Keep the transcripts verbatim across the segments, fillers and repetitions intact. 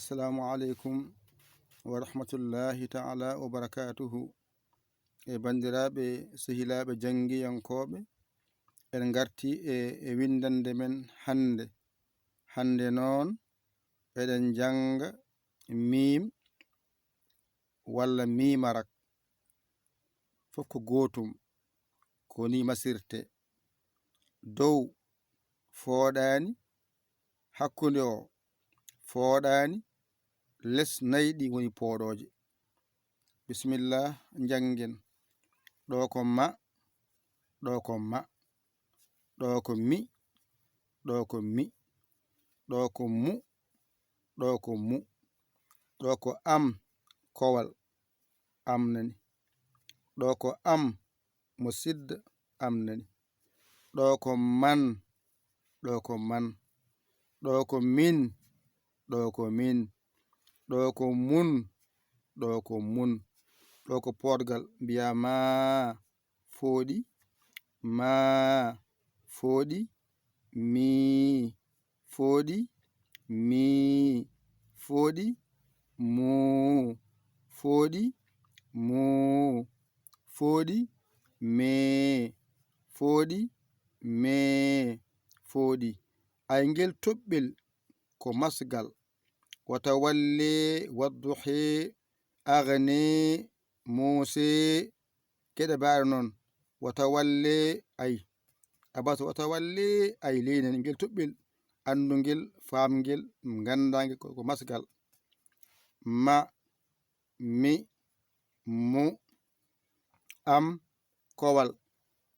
Assalamu aleykum wa rahmatullahi taala wa barakatuhu. E banndiraaɓe, sehilaaɓe janngiyankooɓe, en ngartii e, e winndannde men hannde. Hannde noon, eɗen njannga miim walla miimarak. Fof ko gootum, ko nii masirtee. Dow fooɗaani, hakkunde o fooɗaani, les nayi ɗi ngoni pooɗooje. Bisimilla, njanngen. Ɗo ko ma, ɗo ko ma, ɗo ko mi, ɗo ko mi, ɗo ko mu, ɗo ko mu, ɗo ko am, kowal, am nani. Ɗo ko am, mo sidda, am nani. Ɗo ko man, ɗo ko man, ɗo ko min, ɗo ko min, ɗo ko mun, ɗo ko mun, ɗo ko poodgal, mbiya ma, fooɗi, ma, fooɗi, mi, fooɗi, mi, fooɗi, mu, fooɗi, mu, fooɗi, me, fooɗi, me, fooɗi. Ay ngel toɓɓel ko masgal. Wata walle, wadduhe, agne, muuse, geɗe baaɗe noon. Wata walle, ay. Abata wata walle, ay, leynen ngel toɓɓel, anndungel, faamngel, nganndaangel ko, ko masgal. Ma, mi, mu, am, kowal,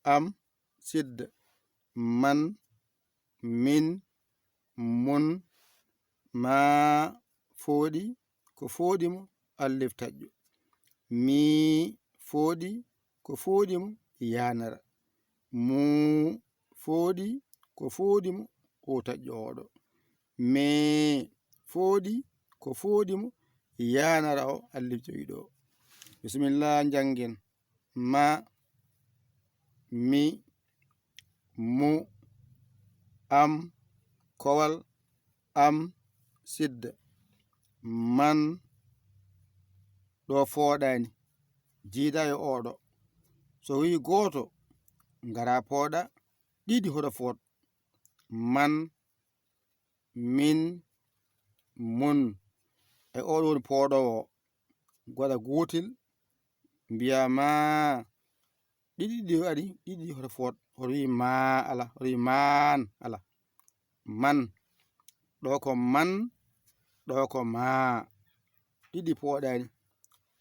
am, sidda, man, min, mun, ma, fooɗi, ko fooɗi mo, allif taƴƴo. Mi, fooɗi, ko fooɗi mo, yaanara. Mu, fooɗi, ko fooɗi mo, o taƴƴo oɗo. Me, fooɗi, ko fooɗi mo, yaanara o, allif jowi ɗo. Bisimilla, njanngen. Ma, mi, mu, am, kowal, am, sidda, man, ɗo fooɗaani, jiida e oɗo. So wii gooto, ngara pooɗa, ɗiɗi hoto fooɗ. Man, min, mun. E oɗo woni pooɗoowo o. Waɗa gootel, mbiya ma. Ɗiɗi ɗi ari, ɗiɗi hoto fooɗ. Hoto wii ma ala, hoto wii maan ala. Man. Ɗo ko man, ɗo ko ma. Ɗiɗi pooɗaani.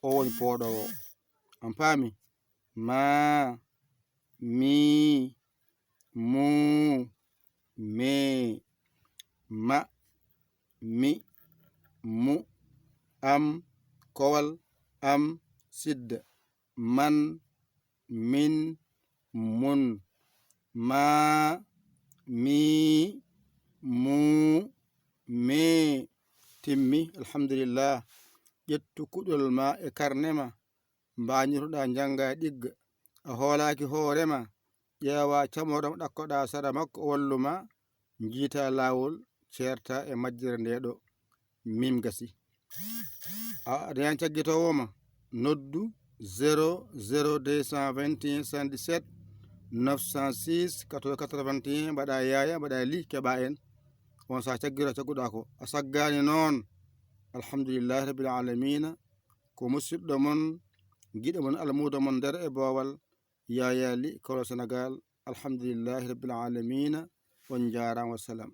O woni pooɗoowo. On paami? Ma, mi, mu, me, ma, mi, mu, am, kowal, am, sidda, man, min, mun, ma, mi, mu, me. Timmi, alhamdulillah. Ƴettu kuɗol ma e karne ma, mbañotoɗaa njannga e ɗigga. A hoolaaki hoore ma, ƴeewa camooɗo mo ɗakkoɗaa sara makko, o wallu ma, njiita laawol, ceerta e majjere nde ɗo. Mim gasi. A, aɗa yan caggitoowo ma, noddu zéro zéro deux cent vingt et un soixante-dix-sept neuf cent six quatre-vingts quatre-vingt-un, mbaɗa yaaya, mbaɗa li, keɓa en. On sa caggiro cagguɗaa ko. A saggaani noon. Alhamdulillahi rabbil alamina. Ko musidɗo mon, giɗo mon, almuudo mon nder e boowal, Yaya Ly, Kolo Senegal. Alhamdulillahi rabbil alamina. On njaaraama, wassalam.